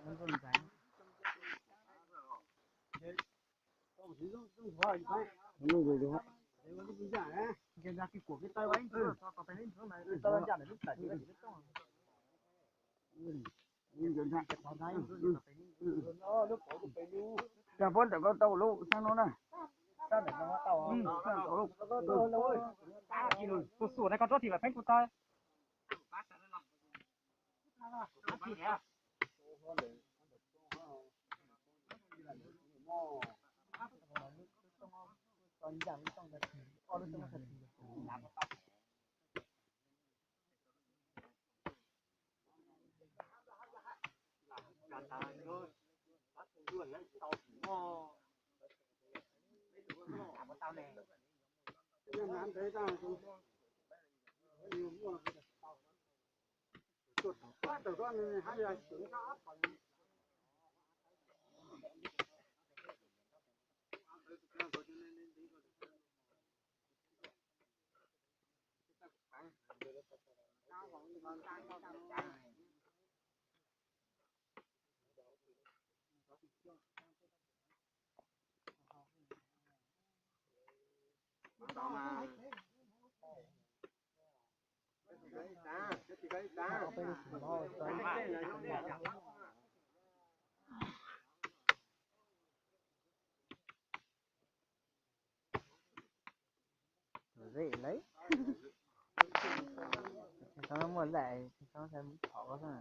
Coj puab ntawm koj tau lub xeeb no na. Tus xum na koj rov tim lawm pheej kuv tau. Zem lawm. Tsis txhob muaj laim, tsis txhob thov koj xwb.